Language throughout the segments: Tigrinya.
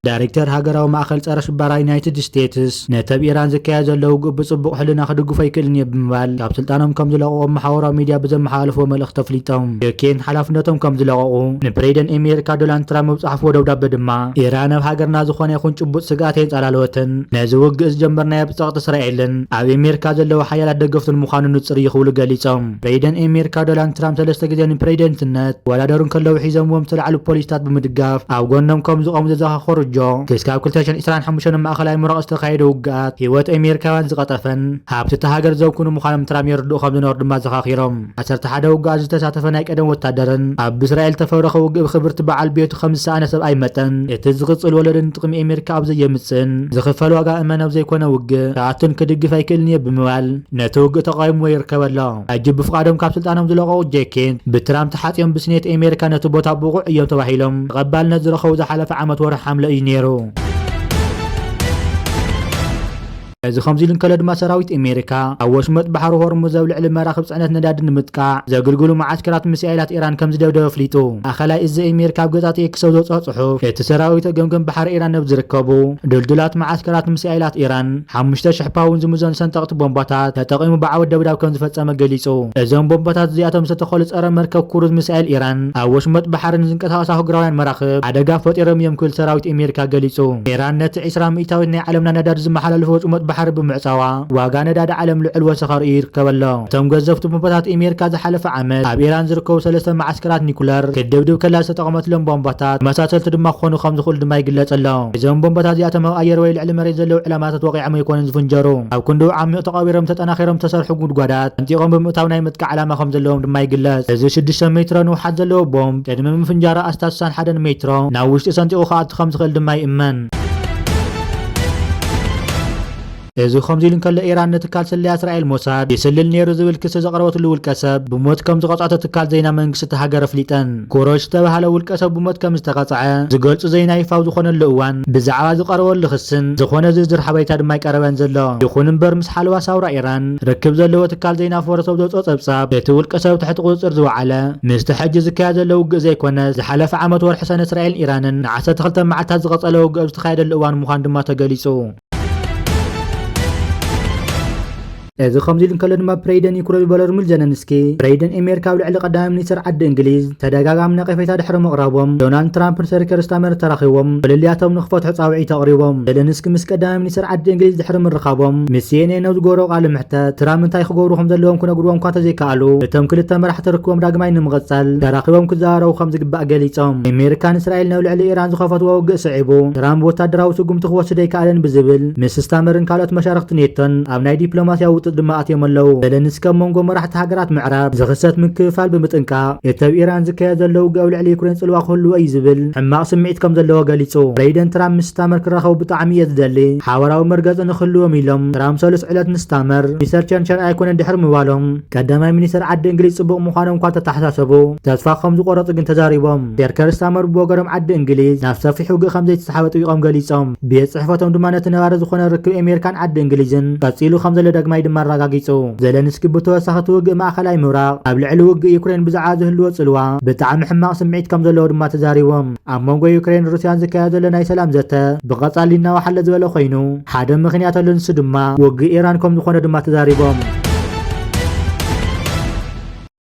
ዳይሬክተር ሃገራዊ ማእኸል ጸረ ሽበራ ዩናይትድ ስቴትስ፣ ነቲ ኣብ ኢራን ዝካየድ ዘሎ ውግእ ብጽቡቕ ሕልና ክድግፎ ኣይክእልን እየ ብምባል፣ ካብ ስልጣኖም ከም ዝለቐቑ ኣብ ማሕበራዊ ሚድያ ብዘመሓላለፍዎ መልእኽቲ ኣፍሊጦም። ኬን ሓላፍነቶም ከም ዝለቐቑ ንፕሬዚደንት ኣሜሪካ ዶናልድ ትራምፕ ኣብ ዝጸሓፍዎ ደብዳበ ድማ፣ ኢራን ኣብ ሃገርና ዝኾነ ይኹን ጭቡጥ ስግኣት ኣየንጸላለወትን። ነዚ ውግእ ዝጀመርናዮ ብጸቕጢ እስራኤልን ኣብ ኣሜሪካ ዘለዉ ሓያላት ደገፍትን ምዃኑ ንጹር እዩ ክብሉ ገሊጾም። ፕሬዚደንት ኣሜሪካ ዶናልድ ትራምፕ ሰለስተ ግዜ ንፕሬዚደንትነት ክወዳደሩ እንከለዉ ሒዞምዎም ዝተላዕሉ ፖሊሲታት ብምድጋፍ ኣብ ጎኖም ከም ዝቖሙ ዘዘኻኸሩ ጆ፣ ክስካብ ክልተ ሽሕን ዕስራን ሓሙሽተን ኣብ ማእከላይ ምብራቕ ዝተኻየደ ውግኣት ህይወት ኣሜሪካውያን ዝቐጠፈን ሃብቲ እታ ሃገር ዘውክኑ ምዃኖም ትራምፕ የርድኡ ከም ዝነበሩ ድማ ዘኻኺሮም። ዓሰርተ ሓደ ውግኣት ዝተሳተፈ ናይ ቀደም ወታደርን ኣብ እስራኤል ዝተፈብረኸ ውግእ ብክብርቲ በዓል ቤቱ ከም ዝሰኣነ ሰብኣይ መጠን፣ እቲ ዝቕጽል ወለድን ጥቕሚ ኣሜሪካ ኣብ ዘየምጽእን ዝኽፈል ዋጋ እመን ኣብ ዘይኮነ ውግእ ክኣቱን ክድግፍ ኣይክእልን እየ ብምባል ነቲ ውግእ ተቓዊምዎ ይርከብ ኣሎ። ሕጂ ብፍቓዶም ካብ ስልጣኖም ዝለቐቑ ጄ ኬንት ብትራምፕ ተሓጽዮም ብስኔት ኣሜሪካ ነቲ ቦታ ብቑዕ እዮም ተባሂሎም ተቐባልነት ዝረኸቡ ዝሓለፈ ዓመት ወርሒ ሓምለ እዩ ነይሩ። እዚ ከምዚ ኢሉ እንከሎ ድማ ሰራዊት ኣሜሪካ ኣብ ወሽመጥ ባሕሪ ሆርሙዝ ኣብ ልዕሊ መራኽብ ጽዕነት ነዳዲ ንምጥቃዕ ዘገልግሉ መዓስከራት ሚሳኤላት ኢራን ከም ዝደብደበ ኣፍሊጡ። ማእኸላይ እዚ ኣሜሪካ ኣብ ገጻት ኤክስ ኣብ ዘውጽኦ ጽሑፍ፣ እቲ ሰራዊት ኣብ ገምገም ባሕሪ ኢራን ኣብ ዝርከቡ ድልዱላት መዓስከራት ሚሳኤላት ኢራን ሓሙሽተ ሽሕ ፓውንድ ዝምዘኑ ሰንጠቕቲ ቦምባታት ተጠቒሙ ብዓወት ደብዳብ ከም ዝፈጸመ ገሊጹ። እዞም ቦምባታት እዚኣቶም ዝተተኸሉ ጸረ መርከብ ክሩዝ ሚሳኤል ኢራን ኣብ ወሽመጥ ባሕሪ ንዝንቀሳቐሳ ኣህጉራውያን መራኽብ ሓደጋ ፈጢሮም እዮም ክብል ሰራዊት ኣሜሪካ ገሊጹ። ኢራን ነቲ ዕስራ ሚእታዊት ናይ ዓለምና ነዳዲ ዝመሓላለፍ ወሽመጥ ባሕሪ ብምዕጻዋ፣ ዋጋ ነዳዲ ዓለም ልዑል ወሰኽ ኣርእዩ ይርከብ ኣሎ። እቶም ገዘፍቲ ቦምባታት ኣሜሪካ ዝሓለፈ ዓመት ኣብ ኢራን ዝርከቡ ሰለስተ መዓስከራት ኒኩለር ክትድብድብ ከላ ዝተጠቐመትሎም ቦምባታት ተመሳሰልቲ ድማ ክኾኑ ከም ዝኽእሉ ድማ ይግለጽ ኣሎ። እዞም ቦምባታት እዚኣቶም ኣብ ኣየር ወይ ልዕሊ መሬት ዘለዉ ዕላማታት ወቒዖም ኣይኮኑን ዝፍንጀሩ። ኣብ ክንድኡ ዓሚቕ ተቐቢሮም ተጠናኺሮም ዝተሰርሑ ጉድጓዳት ሰንጢቖም ብምእታው ናይ ምጥቃዕ ዕላማ ከም ዘለዎም ድማ ይግለጽ። እዚ ሽዱሽተ ሜትሮ ንውሓት ዘለዎ ቦምብ ቅድሚ ምፍንጃሩ ኣስታት ስሳን ሓደን ሜትሮ ናብ ውሽጢ ሰንጢቑ ክኣቱ ከም ዝኽእል ድማ ይእመን። እዚ ከምዚ ኢሉ እንከሎ፣ ኢራን ንትካል ስለያ እስራኤል ሞሳድ ይስልል ነይሩ ዝብል ክሲ ዘቕረበትሉ ውልቀ ሰብ ብሞት ከም ዝቐጽዐቶ ትካል ዜና መንግስቲ እታ ሃገር ኣፍሊጠን። ኩሮሽ ዝተባህለ ውልቀ ሰብ ብሞት ከም ዝተቐጽዐ ዝገልጹ ዜና ይፋ ኣብ ዝኾነሉ እዋን፣ ብዛዕባ ዝቐረበሉ ክስን ዝኾነ ዝርዝር ሓበሬታ ድማ ኣይቀረበን ዘሎ። ይኹን እምበር፣ ምስ ሓለዋ ሳውራ ኢራን ርክብ ዘለዎ ትካል ዜና ፎረስ ኣብ ዘውጽኦ ጸብጻብ፣ እቲ ውልቀ ሰብ ትሕቲ ቁጽጽር ዝወዓለ፣ ምስቲ ሕጂ ዝካየድ ዘሎ ውግእ ዘይኮነስ፣ ዝሓለፈ ዓመት ወርሒ ሰነ እስራኤልን ኢራንን ንዓሰርተ ክልተ መዓልታት ዝቐጸለ ውግእ ኣብ ዝተኻየደሉ እዋን ምዃኑ ድማ ተገሊጹ። እዚ ከምዚ ኢሉ እንከሎ ድማ፣ ፕሬዚደንት ዩክሬን ቮሎድሚር ዜለንስኪ ፕሬዚደንት ኣሜሪካ ኣብ ልዕሊ ቀዳማይ ሚኒስትር ዓዲ እንግሊዝ ተደጋጋሚ ነቐፌታ ድሕሪ ምቕራቦም፣ ዶናልድ ትራምፕን ሰር ኬር ስታርመር ተራኺቦም ፍልልያቶም ንክፈትሑ ጻውዒት ኣቕሪቦም። ዜለንስኪ ምስ ቀዳማይ ሚኒስትር ዓዲ እንግሊዝ ድሕሪ ምርኻቦም፣ ምስ ሲ ኤን ኤን ኣብ ዝገበርዎ ቃለ መሕተት፣ ትራምፕ እንታይ ክገብሩ ከም ዘለዎም ክነግርዎም እኳ እንተዘይከኣሉ፣ እቶም ክልተ መራሕቲ ርክቦም ዳግማይ ንምቕጻል ተራኺቦም ክዘራረቡ ከም ዝግባእ ገሊጾም። ኣሜሪካን እስራኤልን ኣብ ልዕሊ ኢራን ዝኸፈትዎ ውግእ ስዒቡ፣ ትራምፕ ወታደራዊ ስጉምቲ ክወስድ ኣይከኣለን ብዝብል፣ ምስ ስታርመርን ካልኦት መሻርኽቲ ኔቶን ኣብ ናይ ዲፕሎማስያዊ ውጥጥ ድማ ኣትዮም ኣለዉ። ዘለንስኪ ኣብ መንጎ መራሕቲ ሃገራት ምዕራብ ዝኽሰት ምክፍፋል ብምጥንቃቕ፣ እቲ ኣብ ኢራን ዝካየድ ዘሎ ውግእ ኣብ ልዕሊ ዩክሬን ጽልዋ ክህልዎ እዩ ዝብል ሕማቕ ስምዒት ከም ዘለዎ ገሊጹ። ፕሬዚደንት ትራምፕ ምስ ስታርመር ክራኸቡ ብጣዕሚ እየ ዝደሊ፣ ሓበራዊ መርገጺ ንክህልዎም ኢሎም ትራምፕ ሰሉስ ዕለት ንስታርመር ሚስተር ቸርቸር ኣይኮነን ድሕሪ ምባሎም፣ ቀዳማይ ሚኒስተር ዓዲ እንግሊዝ ጽቡቕ ምዃኖም እኳ እንተተሓሳሰቡ፣ ተስፋ ከም ዝቖረጹ ግን ተዛሪቦም። ሰር ኬር ስታርመር ብወገኖም፣ ዓዲ እንግሊዝ ናብ ሰፊሕ ውግእ ከም ዘይትሰሓብ ኣጥቢቖም ገሊጾም። ቤት ጽሕፈቶም ድማ ነቲ ነባሪ ዝኾነ ርክብ ኣሜሪካን ዓዲ እንግሊዝን ቀጺሉ ከም ዘሎ ዳግማይ ድማ ኣረጋጊጹ። ዘለንስኪ ብተወሳኺ፣ እቲ ውግእ ማእከላይ ምብራቕ ኣብ ልዕሊ ውግእ ዩክሬን ብዛዕባ ዝህልዎ ጽልዋ ብጣዕሚ ሕማቕ ስምዒት ከም ዘለዎ ድማ ተዛሪቦም። ኣብ መንጎ ዩክሬን ሩስያን ዝካየድ ዘሎ ናይ ሰላም ዘተ ብቐጻሊ እናወሓለ ዝበለ ኮይኑ፣ ሓደ ምኽንያት ኣሎ፣ ንሱ ድማ ውግእ ኢራን ከም ዝኾነ ድማ ተዛሪቦም።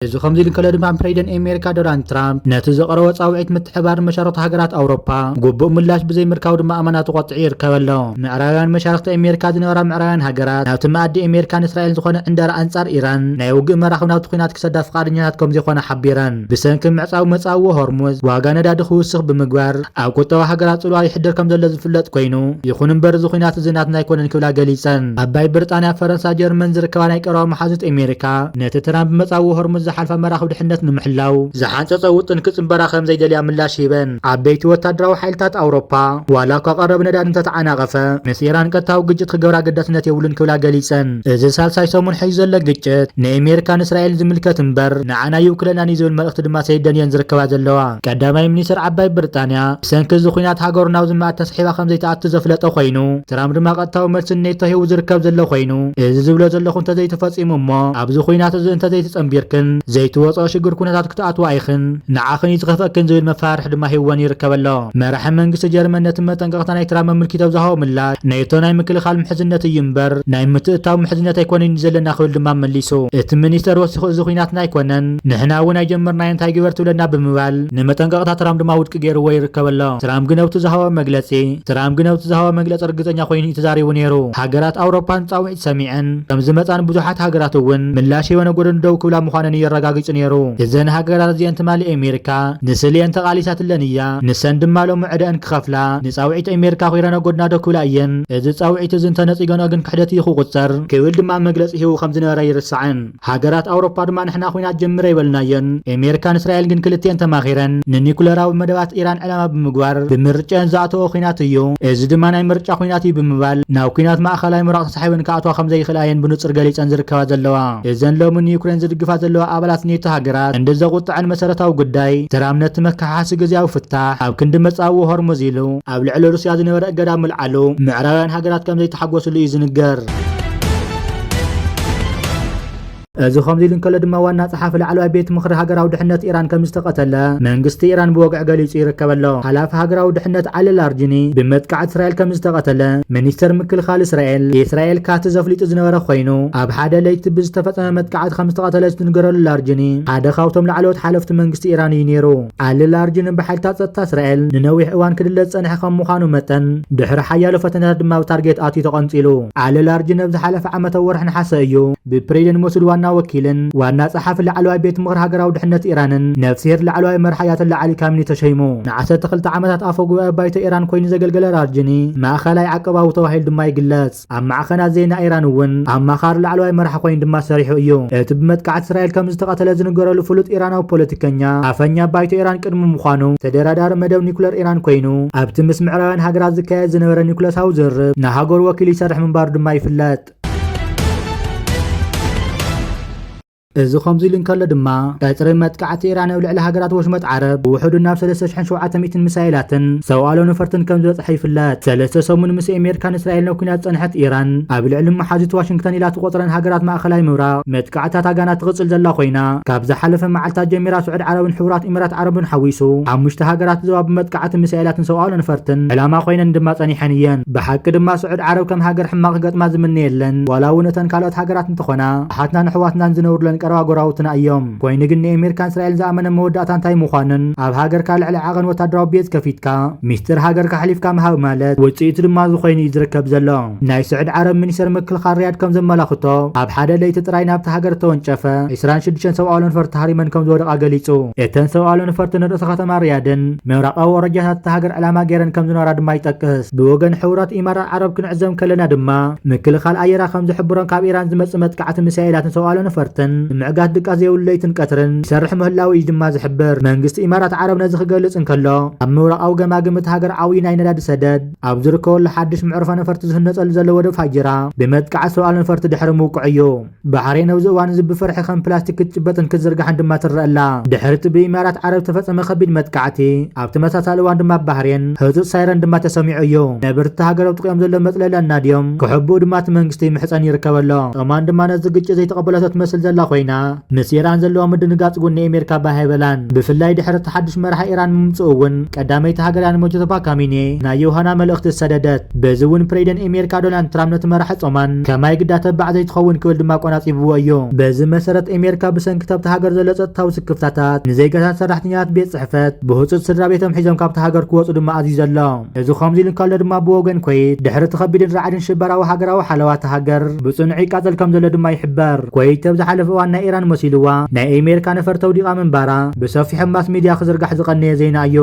እዚ ከምዚ ኢሉ እንከሎ ድማ፣ ፕሬዚደንት ኣሜሪካ ዶናልድ ትራምፕ ነቲ ዘቕረቦ ጻውዒት ምትሕብባር መሻርኽቲ ሃገራት ኣውሮፓ ግቡእ ምላሽ ብዘይምርካቡ ድማ ኣመና ተቖጢዑ ይርከብ ኣሎ። ምዕራባውያን መሻርኽቲ ኣሜሪካ ዝነበራ ምዕራባውያን ሃገራት ናብቲ መኣዲ ኣሜሪካን እስራኤልን ዝኾነ ዕንደራ ኣንጻር ኢራን ናይ ውግእ መራኽብ ናብቲ ኲናት ክሰዳ ፍቓደኛታት ከም ዘይኮና ሓቢረን። ብሰንኪ ምዕጻው መጻብቦ ሆርሙዝ ዋጋ ነዳዲ ክውስኽ ብምግባር ኣብ ቁጠባ ሃገራት ጽልዋ ይሕድር ከም ዘሎ ዝፍለጥ ኮይኑ፣ ይኹን እምበር እዚ ኲናት እዚ ናትና ኣይኮነን ክብላ ገሊጸን። ዓባይ ብሪጣንያ፣ ፈረንሳ፣ ጀርመን ዝርከባ ናይ ቀረባ መሓዙት ኣሜሪካ ነቲ ትራምፕ መጻብቦ ሆርሙዝ ዝሓልፋ መራኽብ ድሕነት ንምሕላው ዝሓንጸጾ ውጥን ክጽንበራ ከም ዘይደልያ ምላሽ ሂበን። ዓበይቲ ወታደራዊ ሓይልታት ኣውሮፓ ዋላ እኳ ቀረብ ነዳዲ እንተተዓናቐፈ፣ ምስ ኢራን ቀጥታዊ ግጭት ክገብራ ኣገዳስነት የብሉን ክብላ ገሊጸን። እዚ ሳልሳይ ሰሙን ሒዙ ዘሎ ግጭት ንኣሜሪካን እስራኤልን ዝምልከት እምበር ንዓና ይውክለናን እዩ ዝብል መልእኽቲ ድማ ሰዲደን እየን ዝርከባ ዘለዋ። ቀዳማይ ሚኒስትር ዓባይ ብሪጣንያ ብሰንኪ እዚ ኲናት ሃገሩ ናብ ዝማእት ተስሒባ ከም ዘይትኣቱ ዘፍለጠ ኮይኑ፣ ትራምፕ ድማ ቀጥታዊ መልሲ ንኔቶ ሂቡ ዝርከብ ዘሎ ኮይኑ፣ እዚ ዝብሎ ዘለኹ እንተዘይተፈጺሙ እሞ ኣብዚ ኲናት እዚ እንተዘይተጸንቢርክን ዘይትወፅኦ ሽግር ኩነታት ክትኣትዋ ኢኽን፣ ንዓኽን እዩ ዝኸፍአክን ዝብል መፋርሒ ድማ ሂብወን ይርከብ ኣሎ። መራሒ መንግስቲ ጀርመን ነቲ መጠንቀቕታ ናይ ትራምፕ ኣመልኪቱ ኣብ ዝሃቦ ምላሽ፣ ኔቶ ናይ ምክልኻል ምሕዝነት እዩ እምበር ናይ ምትእትታው ምሕዝነት ኣይኮነን እዩ ዘለና ክብል ድማ መሊሱ። እቲ ሚኒስተር ወሲኹ፣ እዚ ኲናትና ኣይኮነን፣ ንሕና እውን ኣይጀመርናዮ፣ እንታይ ግበር ትብለና ብምባል ንመጠንቀቕታ ትራምፕ ድማ ውድቂ ገይርዎ ይርከብ ኣሎ። ትራምፕ ግን ኣብቲ ዝሃቦ መግለጺ ትራምፕ ግን ኣብቲ ዝሃቦ መግለጺ ርግጸኛ ኮይኑ እዩ ተዛሪቡ ነይሩ። ሃገራት ኣውሮፓ ንጻውዒት ሰሚዐን ከም ዝመጻን ብዙሓት ሃገራት እውን ምላሽ ሂበን ኣብ ጎደኑ ደው ክብላ ምዃነን እዩ ኣረጋጊጹ ነይሩ። እዘን ሃገራት እዚአን ትማሊ ኣሜሪካ ንስልየን ተቓሊሳትለን እያ። ንሰን ድማ ሎሚ ዕዳኣን ክኸፍላ ንጻውዒት ኣሜሪካ ኮይረን ኣብ ጎድና ደው ክብላ እየን። እዚ ጻውዒት እዚ እንተነጺገንኦ ግን ክሕደት እዩ ክቑጸር ክብል ድማ መግለጺ ሂቡ ከም ዝነበረ ኣይርሳዕን። ሃገራት ኣውሮፓ ድማ ንሕና ኲናት ጀምረ ኣይበልናዮን። ኣሜሪካን እስራኤል ግን ክልቲአን ተማኺረን ንኒኩለራዊ መደባት ኢራን ዕላማ ብምግባር ብምርጭአን ዝኣተወ ኲናት እዩ። እዚ ድማ ናይ ምርጫ ኲናት እዩ ብምባል ናብ ኲናት ማእኸላይ ምብራቕ ተሳሒበን ክኣትዋ ከም ዘይኽእላ እየን ብንጹር ገሊጸን ዝርከባ ዘለዋ። እዘን ሎሚ ንዩክሬን ዝድግፋ ዘለዋ ኣባላት ኔቶ ሃገራት እንዲ ዘቑጥዐን መሰረታዊ ጉዳይ ትራምፕ ነቲ መከሓሓሲ ግዝያዊ ፍታሕ ኣብ ክንዲ መጻብቦ ሆርሙዝ ኢሉ ኣብ ልዕሊ ሩስያ ዝነበረ እገዳ ምልዓሉ ምዕራባውያን ሃገራት ከም ዘይተሓጎስሉ እዩ ዝንገር። እዚ ከምዚ ኢሉ እንከሎ ድማ ዋና ጸሓፊ ላዕለዋይ ቤት ምኽሪ ሃገራዊ ድሕነት ኢራን ከም ዝተቐተለ መንግስቲ ኢራን ብወግዒ ገሊጹ ይርከብ ኣሎ። ሓላፊ ሃገራዊ ድሕነት ዓሊ ላርጂኒ ብመጥቃዕቲ እስራኤል ከም ዝተቐተለ ሚኒስተር ምክልኻል እስራኤል ኢስራኤል ካትዝ ኣፍሊጡ ዝነበረ ኮይኑ ኣብ ሓደ ለይቲ ብዝተፈጸመ መጥቃዕቲ ከም ዝተቐተለ ዝንገረሉ ላርጂኒ ሓደ ካብቶም ላዕለዎት ሓለፍቲ መንግስቲ ኢራን እዩ ነይሩ። ዓሊ ላርጂኒ ብሓይልታት ጸጥታ እስራኤል ንነዊሕ እዋን ክድለ ዝጸንሐ ከም ምዃኑ መጠን ድሕሪ ሓያሎ ፈተነታት ድማ ኣብ ታርጌት ኣትዩ ተቐንጺሉ። ዓሊ ላርጂኒ ኣብ ዝሓለፈ ዓመት ኣብ ወርሒ ነሓሰ እዩ ብፕሬዝደንት መሱድ ዋና ወኪልን ዋና ጸሓፊ ላዕለዋይ ቤት ምኽሪ ሃገራዊ ድሕነት ኢራንን ነፍስሄር ላዕለዋይ መራሒ ኣያቶላ ዓሊ ካሚኒ ተሸይሙ። ንዓሰርተ ክልተ ዓመታት ኣፈ ጉባኤ ባይቶ ኢራን ኮይኑ ዘገልገለ ላርጂኒ ማእኸላይ ዓቀባዊ ተባሂሉ ድማ ይግለጽ። ኣብ ማዕኸናት ዜና ኢራን እውን ኣማኻሪ ላዕለዋይ መራሒ ኮይኑ ድማ ሰሪሑ እዩ። እቲ ብመጥቃዕቲ እስራኤል ከም ዝተቐተለ ዝንገረሉ ፍሉጥ ኢራናዊ ፖለቲከኛ ኣፈኛ ባይቶ ኢራን ቅድሚ ምዃኑ ተደራዳሪ መደብ ኒኩለር ኢራን ኮይኑ ኣብቲ ምስ ምዕራባውያን ሃገራት ዝካየድ ዝነበረ ኒኩለሳዊ ዝርርብ ንሃገሩ ወኪሉ ይሰርሕ ምንባሩ ድማ ይፍለጥ። እዚ ከምዚ ኢሉ እንከሎ ድማ ቀጽሪ መጥቃዕቲ ኢራን ኣብ ልዕሊ ሃገራት ወሽመጥ ዓረብ ብውሕዱ ናብ ሰለስተ ሽሕን ሸውዓተ ሚእትን ሚሳይላትን ሰብኣዊ ነፈርትን ከም ዝበጽሐ ይፍለጥ። ሰለስተ ሰሙን ምስ ኣሜሪካን እስራኤልን ኣብ ኲናት ዝጸንሐት ኢራን ኣብ ልዕሊ መሓዙት ዋሽንግተን ኢላ ትቆጽረን ሃገራት ማእኸላይ ምብራቕ መጥቃዕትታት ኣጋና ትቕጽል ዘላ ኮይና ካብ ዝሓለፈ መዓልታት ጀሚራ ስዑድ ዓረብን ሕቡራት ኢማራት ዓረብን ሓዊሱ ሓሙሽተ ሃገራት ዞባ ብመጥቃዕቲ ሚሳይላትን ሰብኣዊ ነፈርትን ዕላማ ኮይነን ድማ ጸኒሐን እየን። ብሓቂ ድማ ስዑድ ዓረብ ከም ሃገር ሕማቕ ክገጥማ ዝምነ የለን። ዋላ እውን እተን ካልኦት ሃገራት እንተኾና ኣሓትናን ኣሕዋትናን ዝነብሩለን ቀረባ ጎረባብትና እዮም። ኮይኑ ግን ንኣሜሪካን እስራኤልን ዝኣመነ መወዳእታ እንታይ ምዃኑን ኣብ ሃገርካ ልዕሊ ዓቐን ወታደራዊ ቤዝ ከፊትካ ሚስጥር ሃገርካ ኣሕሊፍካ ምሃብ ማለት ውጽኢቱ ድማ እዚ ኮይኑ እዩ ዝርከብ ዘሎ። ናይ ስዑድ ዓረብ ሚኒስተር ምክልኻል ሪያድ ከም ዘመላኽቶ ኣብ ሓደ ለይቲ ጥራይ ናብቲ ሃገር እተወንጨፈ ዒስራን ሽዱሽተን ሰብኣዊ ነፈርቲ ተሃሪመን ከም ዝወደቓ ገሊጹ። እተን ሰብኣዊ ነፈርቲ ንርእሰ ከተማ ሪያድን ምብራቓዊ ኣውራጃታት እታ ሃገር ዕላማ ገይረን ከም ዝነበራ ድማ ይጠቅስ። ብወገን ሕቡራት ኢማራት ዓረብ ክንዕዘብ ከለና ድማ ምክልኻል ኣየራ ከም ዝሕብሮን ካብ ኢራን ዝመጽእ መጥቃዕቲ ሚሳይላትን ሰብኣዊ ነፈርትን ንምዕጋት ድቃስ ዘይብሉ ለይትን ቀትርን ይሰርሕ ምህላዉ እዩ ድማ ዝሕብር። መንግስቲ ኢማራት ዓረብ ነዚ ክገልጽ እንከሎ ኣብ ምብራቓዊ ገማግም እታ ሃገር ዓብዪ ናይ ነዳዲ ሰደድ ኣብ ዝርከበሉ ሓድሽ መዕርፎ ነፈርቲ ዝህነጸሉ ዘሎ ወደብ ፋጅራ ብመጥቃዕቲ ሰብኣዊ ነፈርቲ ድሕሪ ምውቅዑ እዩ። ባሕሬን ኣብዚ እዋን እዚ ብፍርሒ ከም ፕላስቲክ ክትጭበጥን ክትዝርጋሕን ድማ ትረአ ኣላ። ድሕሪ እቲ ብኢማራት ዓረብ ዝተፈጸመ ከቢድ መጥቃዕቲ ኣብ ተመሳሳሊ እዋን ድማ ኣብ ባሕሬን ህጹጽ ሳይረን ድማ ተሰሚዑ እዩ። ነበርቲ እታ ሃገር ኣብ ጥቕኦም ዘሎ መጽለሊ ኣናድዮም ክሕብኡ ድማ እቲ መንግስቲ ይምሕጸን ይርከብ ኣሎ። ኦማን ድማ ነዚ ግጭት ዘይተቐበለቶ ትመስል ዘላ ኮይና ምስ ኢራን ዘለዋ ምድንጋጽ እውን ንኣሜሪካ ባህ ኣይበላን። ብፍላይ ድሕሪ እቲ ሓድሽ መራሒ ኢራን ምምጽኡ እውን ቀዳመይቲ ሃገር እያ ንሞጀተባ ካሚኔ ናይ ዮሃና መልእኽቲ ዝሰደደት። በዚ እውን ፕሬዝደንት ኣሜሪካ ዶናልድ ትራምፕ ነቲ መራሒ ጾማን ከማይ ግዳ ተባዕ ዘይትኸውን ክብል ድማ ኣቆናጺብዎ እዩ። በዚ መሰረት ኣሜሪካ ብሰንኪ ኣብታ ሃገር ዘሎ ጸጥታዊ ስክፍታታት ንዜጋታት ሰራሕተኛታት ቤት ጽሕፈት ብህጹጽ ስድራ ቤቶም ሒዞም ካብታ ሃገር ክወጹ ድማ ኣዚዙ ኣሎ። እዚ ከምዚ ኢሉ እንከሎ ድማ ብወገን ኩዌት ድሕሪ እቲ ከቢድን ራዕድን ሽበራዊ ሃገራዊ ሓለዋ እታ ሃገር ብጽኑዕ ይቃጸል ከም ዘሎ ድማ ይሕበር። ኩዌት ኣብ ዝሓለፈ እዋን ናይ ኢራን መሲልዋ ናይ ኣሜሪካ ነፈርቲ ኣውዲቓ ምንባራ ብሰፊሑ ኣብ ማስ ሚድያ ክዝርጋሕ ዝቐነየ ዜና እዩ።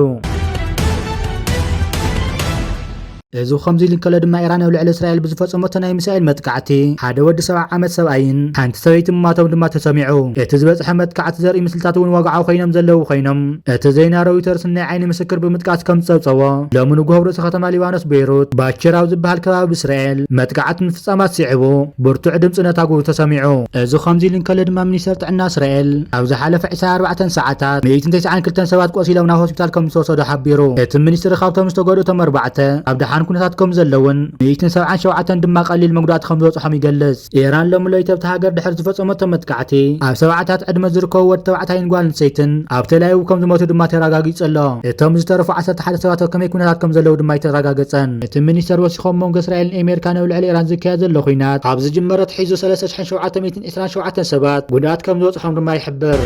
እዚ ከምዚ ኢሉ እንከሎ ድማ ኢራን ኣብ ልዕሊ እስራኤል ብዝፈጸመቶ ናይ ሚሳኤል መጥቃዕቲ ሓደ ወዲ ሰብዓ ዓመት ሰብኣይን ሓንቲ ሰበይቲ ምማቶም ድማ ተሰሚዑ። እቲ ዝበጽሐ መጥቃዕቲ ዘርኢ ምስልታት እውን ወግዓዊ ኮይኖም ዘለዉ ኮይኖም እቲ ዜና ሮይተርስ ናይ ዓይኒ ምስክር ብምጥቃስ ከም ዝጸብጸቦ ሎሚ ንግሆ ኣብ ርእሲ ከተማ ሊባኖስ ቤይሩት ባችር ኣብ ዝበሃል ከባቢ ብእስራኤል መጥቃዕቲ ምፍጻማት ስዒቡ ብርቱዕ ድምጺ ነታጉ ተሰሚዑ። እዚ ከምዚ ኢሉ እንከሎ ድማ ሚኒስተር ጥዕና እስራኤል ኣብ ዝሓለፈ ዕስራን ኣርባዕተን ሰዓታት ሚእትን ተስዓን ክልተን ሰባት ቆሲሎም ናብ ሆስፒታል ከም ዝተወሰዱ ሓቢሩ። እቲ ሚኒስትሪ ካብቶም ዝተጎድኡ እቶም ኣርባዕተ ኣብ ደሓን ኩነታት ከም ዘለውን ሚእትን ሰብዓን ሸውዓተን ድማ ቀሊል መጉዳእቲ ከም ዝበጽሖም ይገልጽ። ኢራን ሎሚ ለይቲ ኣብታ ሃገር ድሕሪ ዝፈጸመቶ መጥቃዕቲ ኣብ ሰብዓታት ዕድመ ዝርከቡ ወዲ ተባዕታይን ጓል ኣንስተይትን ኣብ ተላይቡ ከም ዝሞቱ ድማ ተረጋጊጹ ኣሎ። እቶም ዝተረፉ ዓሰርተ ሓደ ሰባት ኣብ ከመይ ኩነታት ከም ዘለዉ ድማ ኣይተረጋገጸን። እቲ ሚኒስተር ወሲኾም መንጎ እስራኤልን ኣሜሪካን ኣብ ልዕሊ ኢራን ዝካየድ ዘሎ ኲናት ካብ ዝጅመረ ኣትሒዙ ሰለስተ ሽሕን ሸውዓተ ሚእትን ዕስራን ሸውዓተን ሰባት ጉድኣት ከም ዝበጽሖም ድማ ይሕብር።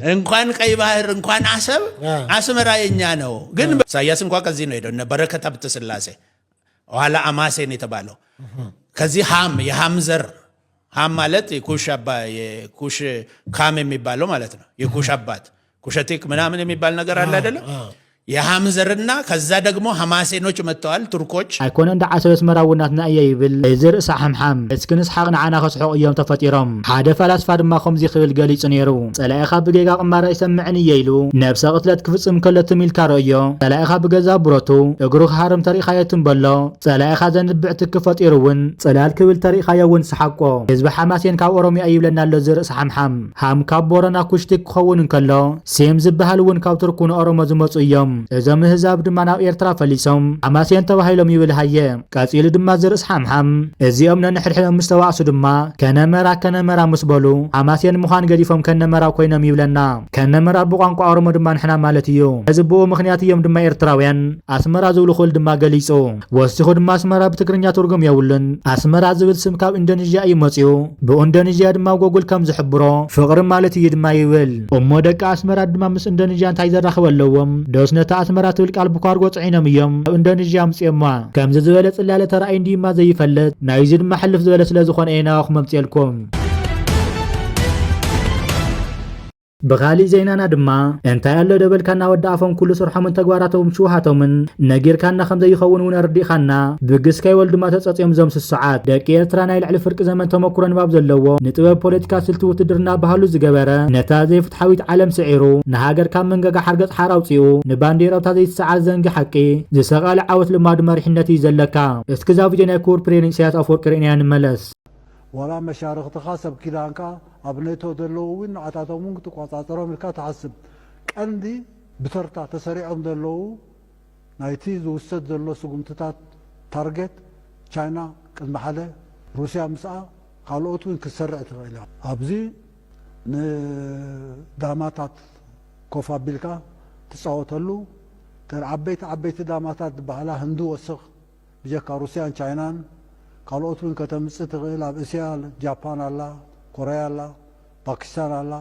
እንኳን ቀይ ባህር እንኳን አሰብ አ። አስመራ የኛ ነው። ግን ኢሳያስ እንኳ ከዚህ ነው ሄደው እነ በረከት ሀብተ ስላሴ ኋላ አማሴን የተባለው ከዚህ ሃም የሃም ዘር ሃም ማለት የኩሽ አባ የኩሽ ካም የሚባለው ማለት ነው። የኩሽ አባት ኩሸቲክ ምናምን የሚባል ነገር አለ አይደለም? የሃም ዘርና ከዛ ደግሞ ሐማሴኖች መጥተዋል ቱርኮች። ኣይኮነ እንዳ ዓሰብ ኣስመራ እውን ናትና እየ ይብል እዚ ርእሲ ሓምሓም። እስኪ ንስሓቕ ንዓና ከስሕቑ እዮም ተፈጢሮም። ሓደ ፈላስፋ ድማ ከምዚ ክብል ገሊጹ ነይሩ። ጸላኢኻ ብጌጋ ቅማራ ይሰምዕን እየ ኢሉ ነብሰ ቅትለት ክፍጽም ከሎ ትም ኢልካ ረእዮ። ጸላኢኻ ብገዛ ብረቱ እግሩ ክሃርም ተሪእኻዮ ትም በሎ። ጸላኢኻ ዘንብዕ ትኪ ፈጢሩ እውን ጽላል ክብል ተሪእኻዮ እውን ስሓቆ። ህዝቢ ሓማሴን ካብ ኦሮሚያ እዩ ይብለና ኣሎ እዚ ርእሲ ሓምሓም። ሃም ካብ ቦረና ኩሽቲክ ክኸውን እንከሎ ሴም ዝበሃል እውን ካብ ቱርኩ ንኦሮሞ ዝመጹ እዮም። እዞም ኣህዛብ ድማ ናብ ኤርትራ ፈሊሶም ሓማሴን ተባሂሎም ይብል ሃየ። ቀጺሉ ድማ እዚ ርእሲ ሓምሓም እዚኦም ነንሕድሕዶም ምስ ተባእሱ ድማ ከነመራ ከነመራ ምስ በሉ ሓማሴን ምዃን ገዲፎም ከነመራ ኮይኖም ይብለና። ከነመራ ብቋንቋ ኦሮሞ ድማ ንሕና ማለት እዩ። እዚ ብኡ ምኽንያት እዮም ድማ ኤርትራውያን ኣስመራ ዝብሉ ክብል ድማ ገሊጹ። ወሲኹ ድማ ኣስመራ ብትግርኛ ትርጉም የብሉን። ኣስመራ ዝብል ስም ካብ ኢንዶኔዥያ እዩ መጺኡ። ብኢንዶኔዥያ ድማ ጎጉል ከም ዝሕብሮ ፍቕሪ ማለት እዩ ድማ ይብል። እሞ ደቂ ኣስመራ ድማ ምስ ኢንዶኔዥያ እንታይ ዘራኽብ ኣለዎም? ዶስ ነታ ኣስመራ ትብል ቃል ብኳርጎ ጽዒኖም እዮም ኣብ ኢንዶኔዥያ ኣምጺኦማ? ከምዚ ዝበለ ጽላለ ተራእዩ እንድዩማ ዘይፈልጥ። ናይዚ ድማ ሕልፍ ዝበለ ስለ ዝኾነ እየ ናባኹም ኣምጺኤልኩም። ብኻሊእ ዜናና ድማ እንታይ ኣሎ ደበልካ እናወዳእፎም ኩሉ ስርሖምን ተግባራቶምን ሽውሃቶምን ነጊርካና ከም ዘይኸውን እውን ኣረዲእኻና። ብግስ ከይወል ድማ ተጸጽዮም እዞም ስሱዓት ደቂ ኤርትራ ናይ ልዕሊ ፍርቂ ዘመን ተመኩሮ ንባብ ዘለዎ ንጥበብ ፖለቲካ ስልቲ ውትድርና ባህሉ ዝገበረ ነታ ዘይፍትሓዊት ዓለም ስዒሩ ንሃገር ካብ መንገጋ ሓርገጽ ሓር ኣውጺኡ ንባንዴራውታ ዘይትሰዓር ዘንጊ ሓቂ ዝሰቐለ ዓወት ልማዱ መሪሕነት እዩ ዘለካ። እስኪ እዛ ቪድዮ ናይ ክቡር ፕሬዝደንት ኢሳያስ ኣፈወርቂ ርኢናያ ንመለስ። ዋላ መሻርኽትኻ ሰብ ኪዳንካ ኣብ ኔቶ ዘለዉ እውን ንዓታቶም እውን ክትቆጻጸሮም ኢልካ ትሓስብ። ቀንዲ ብተርታ ተሰሪዖም ዘለዉ ናይቲ ዝውሰድ ዘሎ ስጉምትታት ታርጌት ቻይና ቅድሚ ሓደ ሩስያ ምስኣ ካልኦት እውን ክትሰርዕ ትኽእል እያ። ኣብዚ ንዳማታት ኮፍ ኣቢልካ ትጻወተሉ እተን ዓበይቲ ዓበይቲ ዳማታት ዝበሃላ ህንዲ ወስኽ ብጀካ ሩስያን ቻይናን ካልኦት እውን ከተምጽእ ትኽእል ኣብ እስያ ጃፓን ኣላ፣ ኮርያ ኣላ፣ ፓኪስታን ኣላ።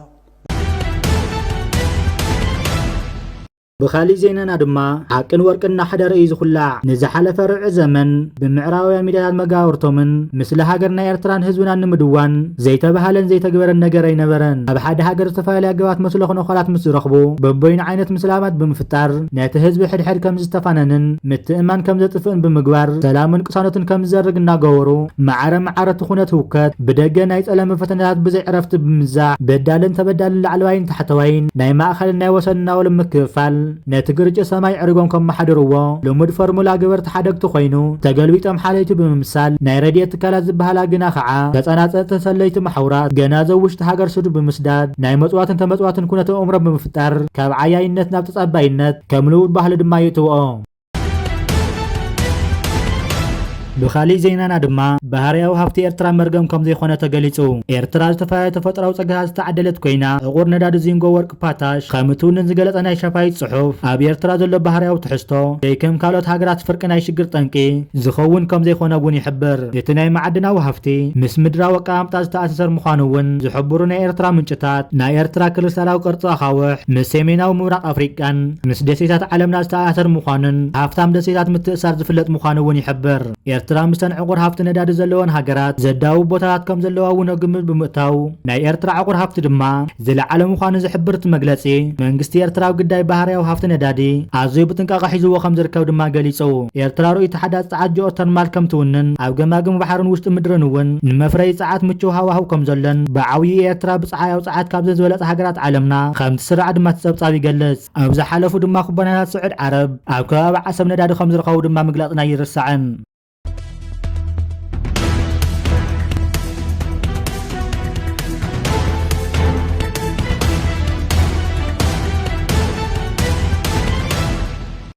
ብኻሊእ ዜናና ድማ ሓቅን ወርቅን እናሓደረ እዩ ዝኹላዕ። ንዝሓለፈ ርብዒ ዘመን ብምዕራባውያን ሚድያታት መጋበርቶምን ምስሊ ሃገርና ኤርትራን ህዝብናን ንምድዋን ዘይተባህለን ዘይተግበረን ነገር ኣይነበረን። ኣብ ሓደ ሃገር ዝተፈላለዩ ኣገባት መስለኹ ነኾላት ምስ ዝረኽቡ በቦይኑ ዓይነት ምስላማት ብምፍጣር ነቲ ህዝቢ ሕድሕድ ከም ዝተፋነንን ምትእማን ከም ዘጥፍእን ብምግባር ሰላምን ቅሳነትን ከም ዝዘርግ እናገበሩ ማዕረ ማዕረ እቲ ኩነት ህውከት ብደገ ናይ ጸለመ ፈተነታት ብዘይ ዕረፍቲ ብምዛሕ በዳልን ተበዳልን ላዕለዋይን ታሕተዋይን ናይ ማእኸልን ናይ ወሰን እናበሉ ምክፍፋል ነቲ ግርጭት ሰማይ ዕሪጎም ከመሓድርዎ ልሙድ ፎርሙላ ገበርቲ ሓደግቲ ኮይኑ ተገልቢጦም ሓለይቲ ብምምሳል ናይ ረድኤት ትካላት ዝበሃላ ግና ከዓ ተጸናጸልትን ሰለይቲ ማሕውራት ገናዘብ ውሽጢ ሃገር ስዱ ብምስዳድ ናይ መጽዋትን ተመጽዋትን ኩነተ ኣእምሮ ብምፍጣር ካብ ዓያይነት ናብ ተጸባይነት ከም ልሙድ ባህሊ ድማ የእትውኦ። ብኻሊእ ዜናና ድማ ባህርያዊ ሃፍቲ ኤርትራ መርገም ከም ዘይኮነ ተገሊጹ። ኤርትራ ዝተፈላለዩ ተፈጥሮኣዊ ጸጋታት ዝተዓደለት ኮይና ዕቑር ነዳዲ ዚንጎ ወርቂ ፓታሽ ከም እትውንን ዝገለጸ ናይ ሸፋይት ጽሑፍ ኣብ ኤርትራ ዘሎ ባህርያዊ ትሕዝቶ ዘይከም ካልኦት ሃገራት ፍርቂ ናይ ሽግር ጠንቂ ዝኸውን ከም ዘይኮነ እውን ይሕብር። እቲ ናይ መዓድናዊ ሃፍቲ ምስ ምድራዊ ኣቀማምጣ ዝተኣሳሰር ምዃኑ እውን ዝሕብሩ ናይ ኤርትራ ምንጭታት ናይ ኤርትራ ክሪስታላዊ ቅርጺ ኣኻውሕ ምስ ሰሜናዊ ምብራቕ ኣፍሪቃን ምስ ደሴታት ዓለምና ዝተኣሳሰር ምዃኑን ሃፍታም ደሴታት ምትእሳር ዝፍለጥ ምዃኑ እውን ይሕብር። ኤርትራ ምስተን ዕቑር ሃፍቲ ነዳዲ ዘለወን ሃገራት ዘዳውብ ቦታታት ከም ዘለዋ እውን ኣብ ግምት ብምእታው ናይ ኤርትራ ዕቑር ሃፍቲ ድማ ዝለዓለ ምዃኑ ዝሕብር እቲ መግለጺ መንግስቲ ኤርትራ ኣብ ግዳይ ባህርያዊ ሃፍቲ ነዳዲ ኣዝዩ ብጥንቃቐ ሒዝዎ ከም ዝርከብ ድማ ገሊጹ። ኤርትራ ርእይቲ ሓዳስ ጸዓት ጂኦተርማል ከም ትውንን ኣብ ገማግም ባሕርን ውሽጢ ምድርን እውን ንመፍረይ ጸዓት ምቹው ሃዋህው ከም ዘሎን ብዓብዩ ኤርትራ ብጸሓያዊ ጸዓት ካብ ዘዝበለጸ ሃገራት ዓለምና ከም ትስራዕ ድማ እቲ ጸብጻብ ይገልጽ። ኣብ ዝሓለፉ ድማ ኩባንያታት ስዑድ ዓረብ ኣብ ከባቢ ዓሰብ ነዳዲ ከም ዝረኸቡ ድማ ምግላጽና ኣይርሳዕን።